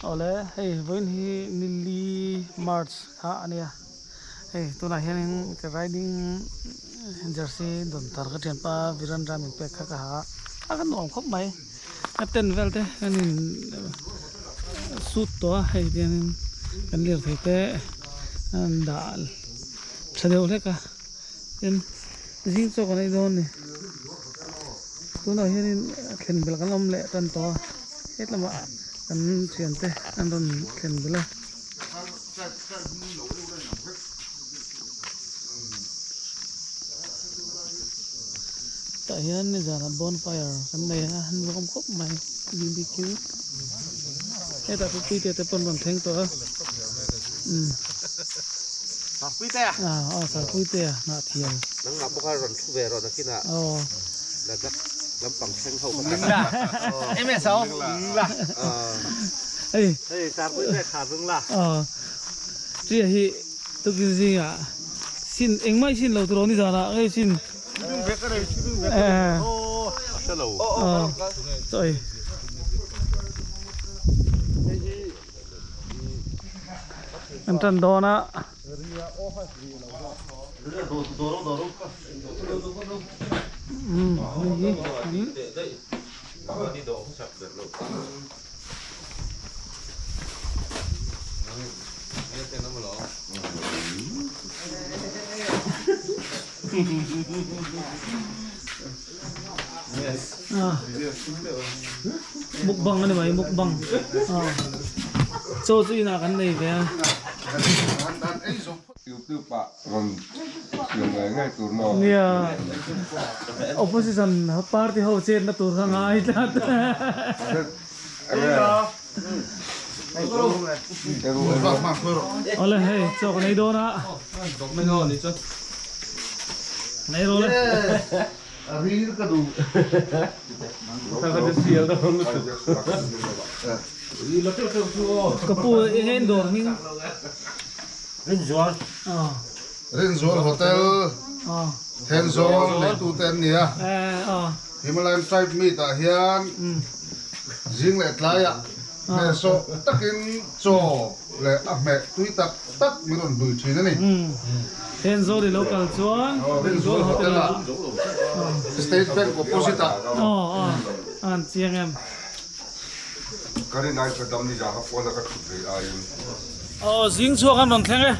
Awle hei vawiin hi nili March kha a nia hei tunah hianin ka riding jersey dawn tar ka thianpa Virendra min pek kha ka ha a a ka nuam khawp mai ka tent vel te kan in suit tawh a hei tiangin kan lirthei te an dah tha deuh hlek a tin zing chaw kan ei dawn a ni tunah hianin thlen belh kan awm leh tan tawh a hetlama kan thiante an rawn thlen belh a. Tah hian nizanah bonfire kan nei a an nuam khawp mai bbq hetah pawh puite te pawh an rawn thleng tawh a umm ah aw puite a hnah thiam aw. Hei aw tia hi tukin zingah sin engmah i sin lo tur aw nizanah ngei sin aw chawi an tan dawn a. Mukbang a ni mai mukbang chaw chu inah kan nei ve a. YouTube ah rawn siam ngai ngai tur maw? Nia opposition party ho chetna tur kha ngai tlat. Awle hei chaw kan ei dawn a. Nei rawh le. Ka pu eng nge in dawr hming? Rinzual. Rinzual Hotel Thenzawl neitute an ni a. Himalayan Tribe Meat ah hian zing leh tlaiah hmehsawh takin chaw leh a hmeh tui tak tak min rawn hlui thin a ni. Thenzawl i lo kal chuan Rinzual Hotel ah State Bank opposite ah. Aw an chiang em. Ka rin ai ka dam ni zah kha phone a ka thut ve aiin. Aw zing chhuak an rawn thleng e.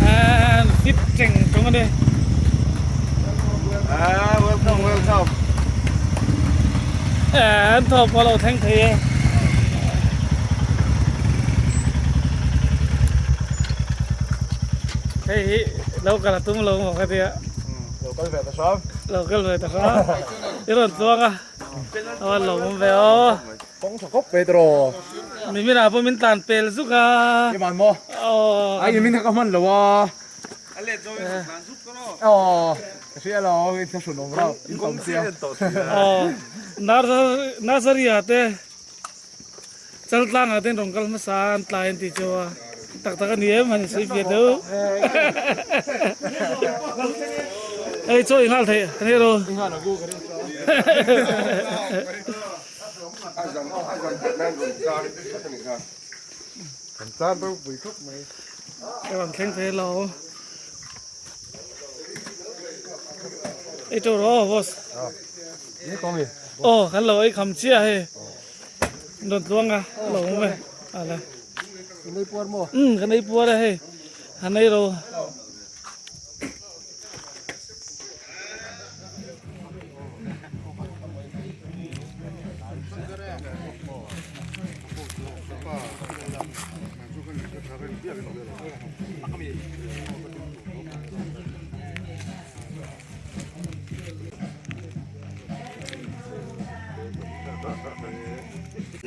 And fit cheng chung ani. Ah, welcome, welcome. And thaw pawh lo thleng thei e. Hei hi lo kal a tum lo maw ka tia. Lo kal ve ta hram. Lo kal ve ta hram. I rawn tluang a. A lo awm ve aw. Kawng tha khawp ve tiraw. Mimira pawh min tlan pel zuk a. I man maw? Aw. Ai min ka hman lo a. A let zo in tlan zuk tiraw. Aw. Ka hria lo in thlahrun awm rauh in tam sia. Aw. Nursery ah te. Chaltlangah ten rawn kal hmasa an tlai an tih chu a tak tak a ni em han insawi fiah deuh. Hei chaw i nghal theih a ni ro. Ka rawn thleng thei lo. Ei tawh rawh aw boss. Aw kan lo ei kham chiah hei. Rawn tluang a lo awm e ala. Kan ei puar maw? Um kan ei puar a hei. Han ei ro.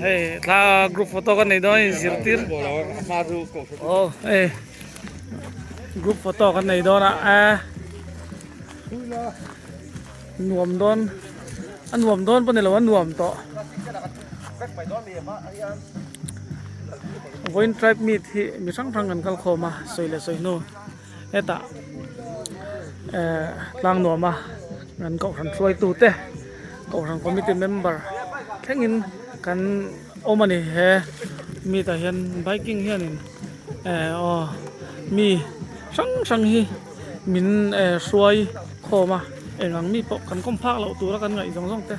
Hei thla group photo kan nei dawn a inzirtir aw hei group photo kan nei dawn a eh nuam dawn a nuam dawn pawh ni lo a nuam tawh vawiin tribe meet hi mi hrang hrang kan kal khawm a sawi leh sawi hnu. Hetah eh tlang nuam a. Kan kohhran hruaitute kohhran committee member thlengin kan awm a ni he meet ah hian biking hianin eh aw mi hrang hrang hi min eh hruai khawm a eng ang mi pawh kan kawm phak loh tura kan ngaih zawng zawng te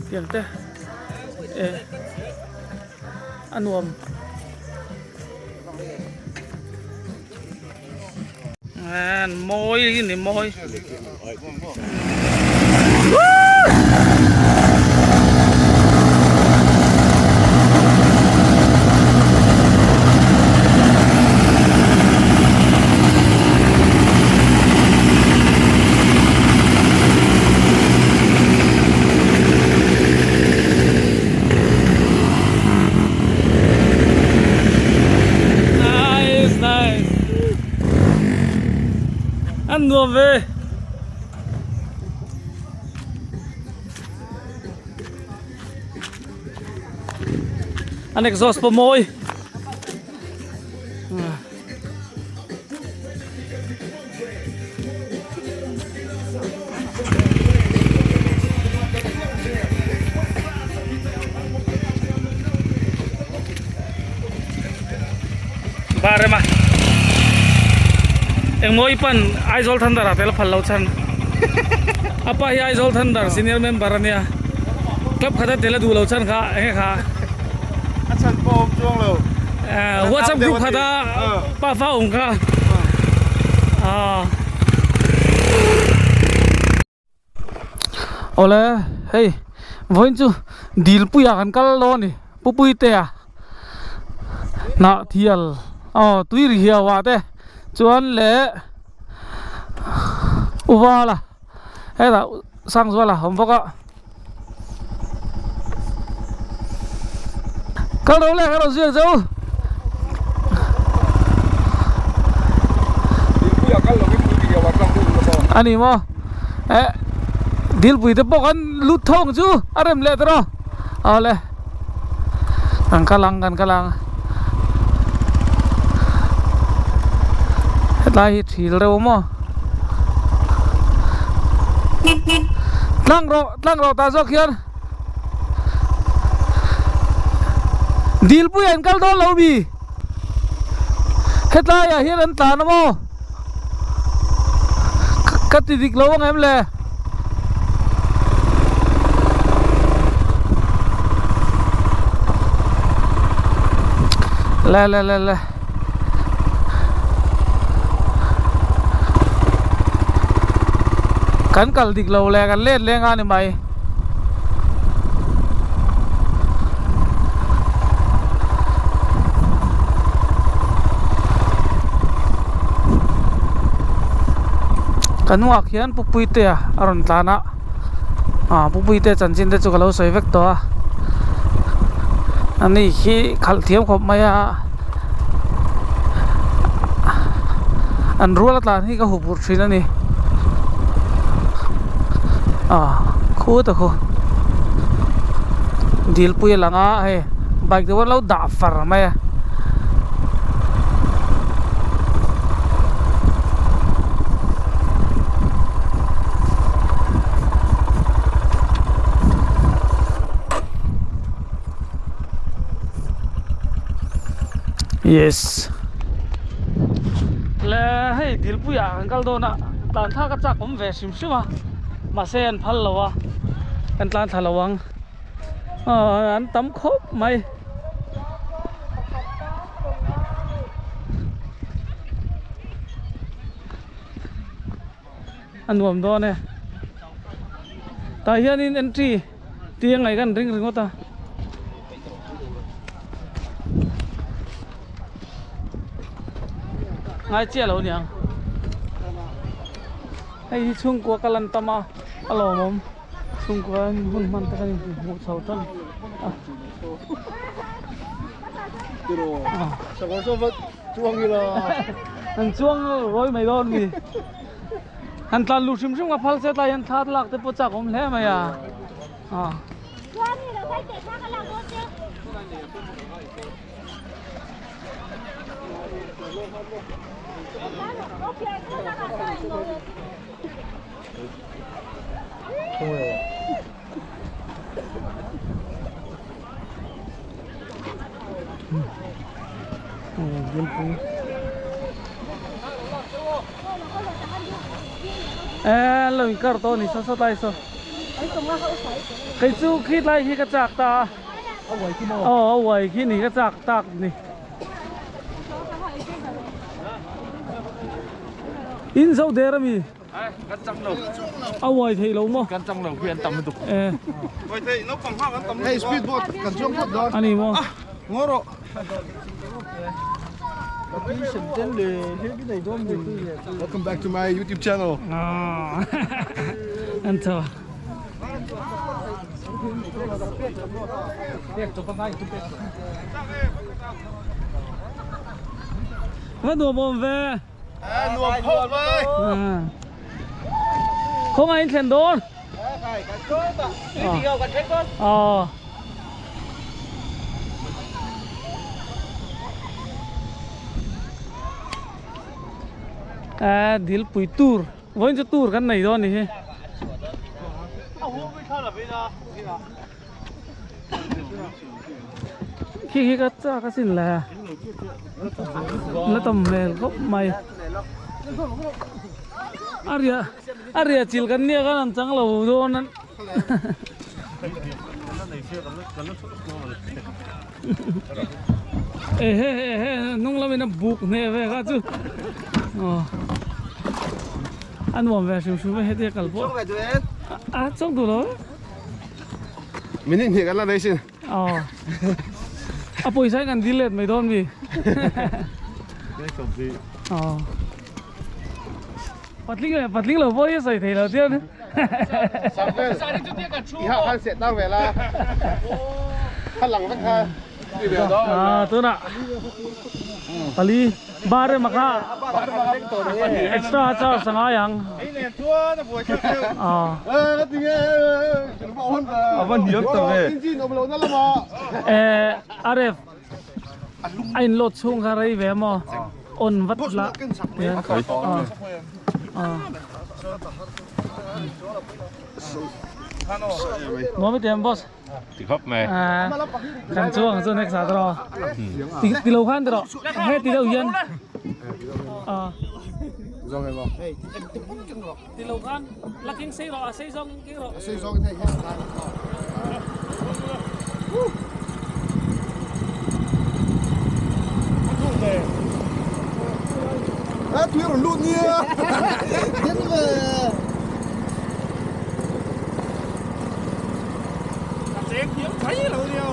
tiang te eh a nuam. An mawi ni mawi. Nice, nice. An nuam ve. An exhaust pawh mawi. Bar ema engmawi pan Aizawl Thunder ah tel phal lo chhan apa hi Aizawl Thunder senior member ania club khata tel a duh lo chhan kha enge kha a chhan pawh awm chuang lo WhatsApp group khata pa fa awm kha awle hei vawiin chu dil puiah kan kal dawn a ni pu puitea hnah thial aw tui ri hiau ah te chuan leh uvala hetah sangzuala a awm bawk a kal ro le ka rawn zui ang che u a ni maw eh dilpui te pawh kan lut tho ang chu a rem leh ta rawh awle kan kal ang kan kal ang hetlai hi thil reuh maw tlang rawh tlang rawh tah zawk hian dilpui an kal dawn lo mi hetlai ah hian an tlan a maw ka ti dik lo ang em le le le le le Kan kal dik lo leh kan let leng a ni mai. Ka hnungah khian Pu Puitea a rawn tlan a ah Pu Puitea chanchin te chu ka lo sawi vek tawh a ani hi khalh thiam khawp mai a. An rual a tlan hi ka hup urh thin a ni ah khu ta khu dil pui a lang a hei bike te pawh an lo dah far mai a. Yes le hei dilpui ah kan kal dawn a tlan thlak a chak awm ve hrim hrim a mahse an phal lo a kan tlan thla lo ang aw an tam khawp mai. A nuam dawn e tah hianin entry tih a ngaih kan ring ringawt a. Ngai chiah lo niang hei hi chhungkua ka lan tam a a lawmawm chhungkua hun hman te kan inhmuh chho tan a. An chuang rawi mai dawn mi. Han tlan luh hrim hrim ka phal se tlai hian thla lak te pawh chak awm hle mai a. Lo in kar tawh a ni saw saw tlai saw kei chu khi tlai khi ka chak ta a aw a uai khi ni ka chak tak ni in zo der ami a uai thei lo maw kan chang lo khi an tam lutuk e uai thei naupang hak an tam hei speed boat kan chuang phawt dawn ani maw ngaw rawh Welcome back to my YouTube channel. Ah, an tha. Va nuam awm ve. Nuam khawp mai. Khawngaih in thlen dawn. Ờ. À, dil pui tur. Vawiin chu tur kan nei dawn a ni hi. Khi khi ka chak asin le. La tam hmel khawp mai. A riah a riah chilh kan nia khan an chang lo dawn an. Ehe ehe hnung lamin a buk hneh ve kha chu aw a nuam ve hrim hrim a hetia kal pawh a chawk duh lo e minute hnih kan la nei sin aw a pawisa hi kan dil let mai dawn mi aw patling leh patling lo pawh hi a sawi thei lo chian I hah khan seh tang vel a kha lang vek kha Ah tunah pali bar ema kha extra charge a ngai ang eh aref a in load chhung kha rei ve maw on vat la nuam i ti em boss ti khawp mai kan chuang chu next ah tawh ti ti lo khan tawh he ti deuh hian ti lo khan la king sei rawh a sei zawng king rawh sei zawng thei hian a tui rawn lut nia den ve ka cheng thiam thai lo nia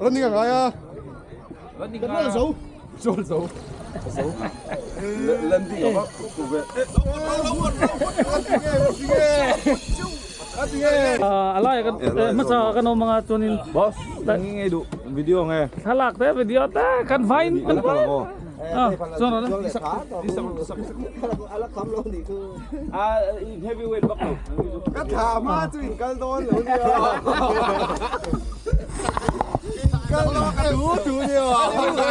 Running a ngai a. Running a. Kan zo. Zo zo. Zo. Landing a va ku ve. A lai kan hmasa kan awm anga chuanin Boss, nge duh video nge. Thlalak te video te kan vain kan vain. Ah, chuan rawh le. A heavyweight bak lo. Ka tha ma chu in kal dawn lo nia. In kal dawn ka tu tu nia.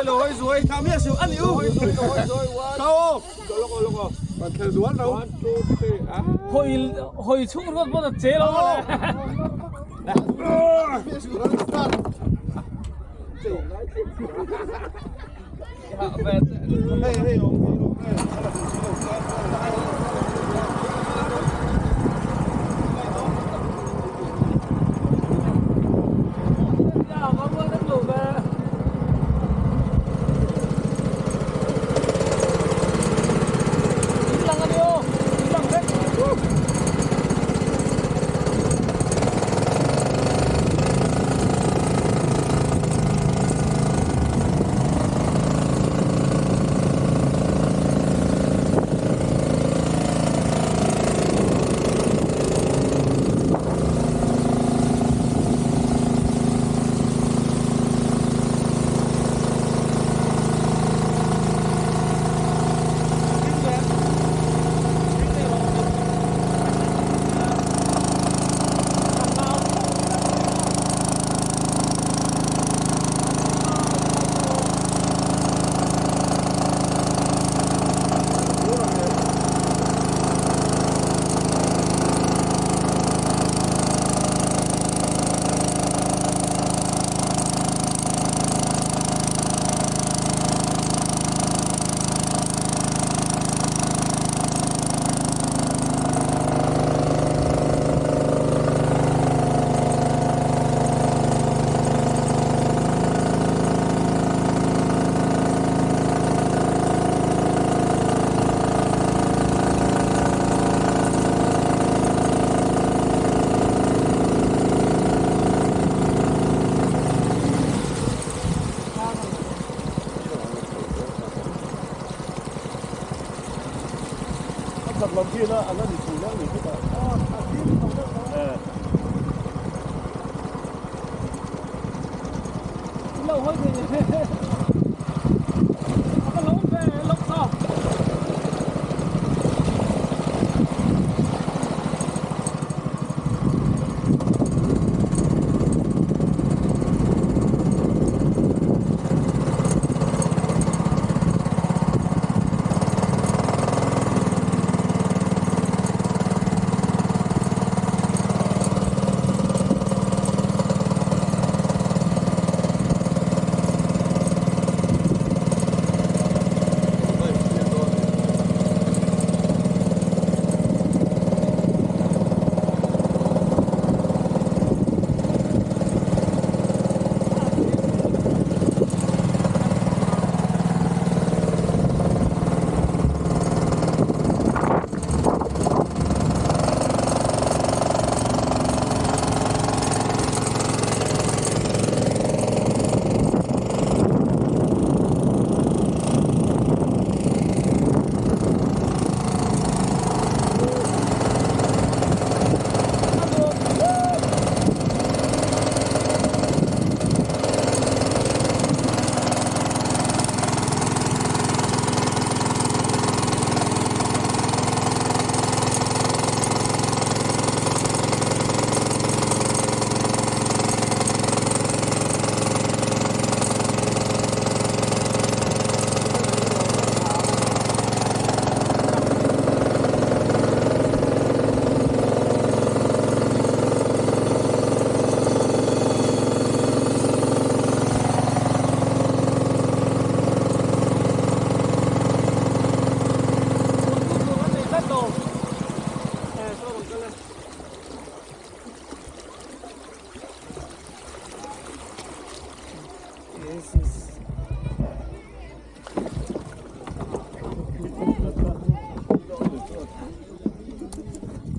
Lo hoi zuai tha mi su ani u. Kau. Loko loko. Kan thel zuan lo. 1 2 3. Hoi hoi chung ruat pawh a che lo le. Hey hey om.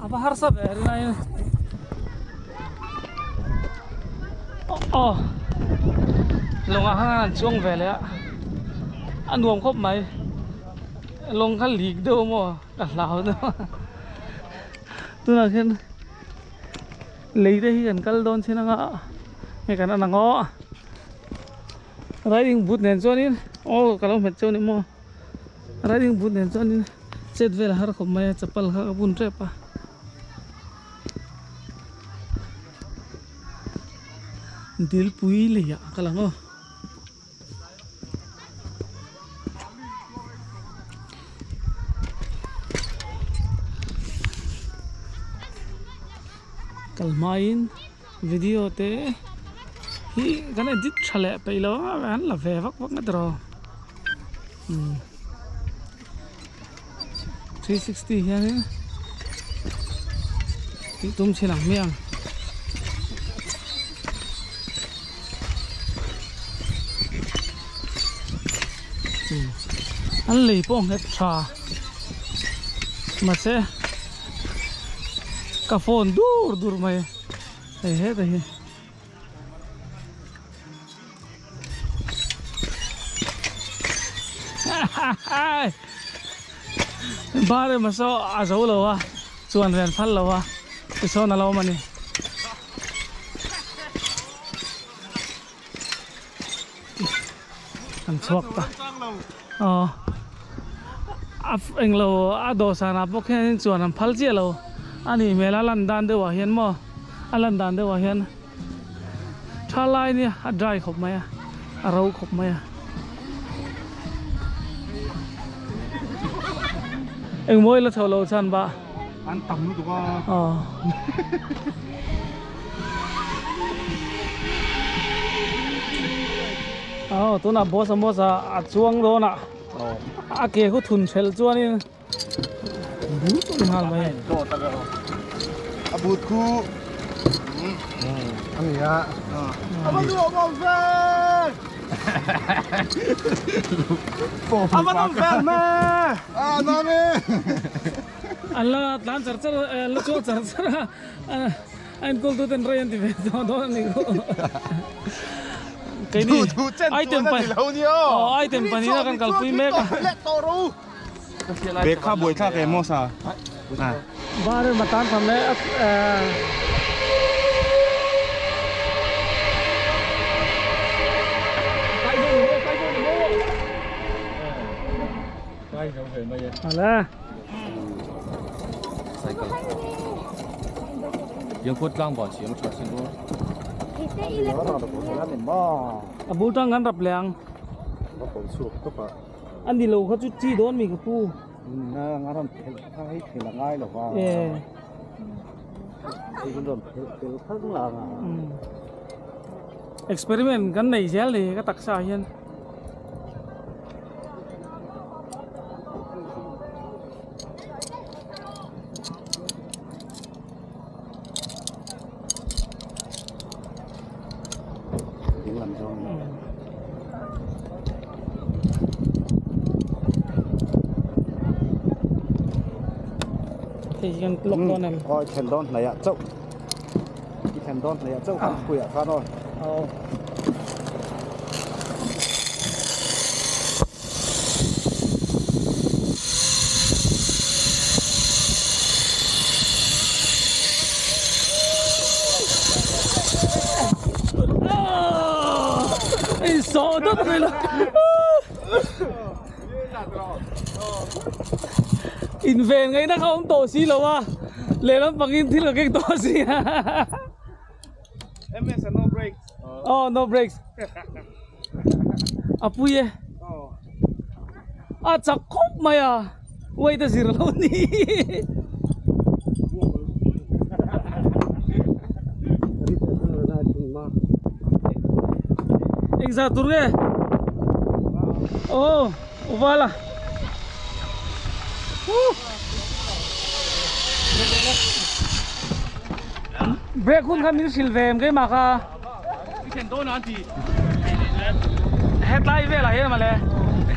Apa harsa ve rinai. Oh. Lawngah khan an chuang ve leh a a nuam khawp mai lawng kha lik deuh maw ka hlau deuh a tunah khian lei te hi kan kal dawn chin anga hei kan en ang aw riding boot nen chuanin aw ka lo hmet cheu ni maw riding boot nen chuanin chet vel a har khawp mai a chapal kha ka bun tep a. Dilpui lei ah ka lang aw. Kal hmain video te hi kan edit tha leh peih lo a an la ve vak vak ngawt erawh umm 360 hianin tih tum chin ang hmiang. An lei pawh nghet tha mahse ka phone dur dur mai hei heta hi. Bar emaw saw a zo lo a chuan ren phal lo a tisawn a lo awm a ni. An chhuak ta aw a englo a dawhsan ah bawk hian chuan an phal chiah lo a nih hmel a lan dan deuh ah hian maw a lan dan deuh ah hian tha lai nia a dry khawp mai a a ro khawp mai a engmaw ila chho lo chhan bah an tam lutuk a aw. Aw tunah boss a boss a a chuang dawn a a ke khu thun hrelh chuanin but nghal mai a but khu a ni a a va nuam awm ve a va nawm vel me a nuam e an la tlan char char an la chuang char char a a enkawl tu ten rei an ti ve dawn dawn a ni khaw keini item pa aw item pahnih a kan kalpui mek a Bag kha buai thlak em maw sa? Bar emaw tan tham leh Ala. A bul tang kan rap leh ang. A ni lo kha chu chi dawn mi ka pu. Experiment kan nei zel ni ka taksa ah hian. Hei hian lock dawn em? Aw i thlen dawn hnaih ah chauh i thlen dawn hnaih ah chauh khan puiah khan aw. Aw. Sawh dawt mai lo inven ngaihna kha awm tawh si lo a lehlam pangin thil ka keng tawh si a MS no brakes oh no brakes a pui e a chak khawp mai a weight a zir lo ni engzah tur nge aw uvala Break hun kha min hrilh ve em keimah kha. Hetlai velah hian mawle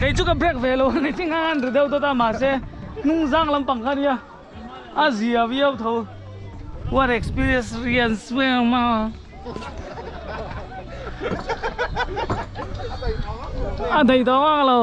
kei chu ka break ve lo ani chi ngan ri deuh dawt a mahse hnung zang lampang kha nia a zia viau tho what experience rian suang ma. A daih tawh ngang lo.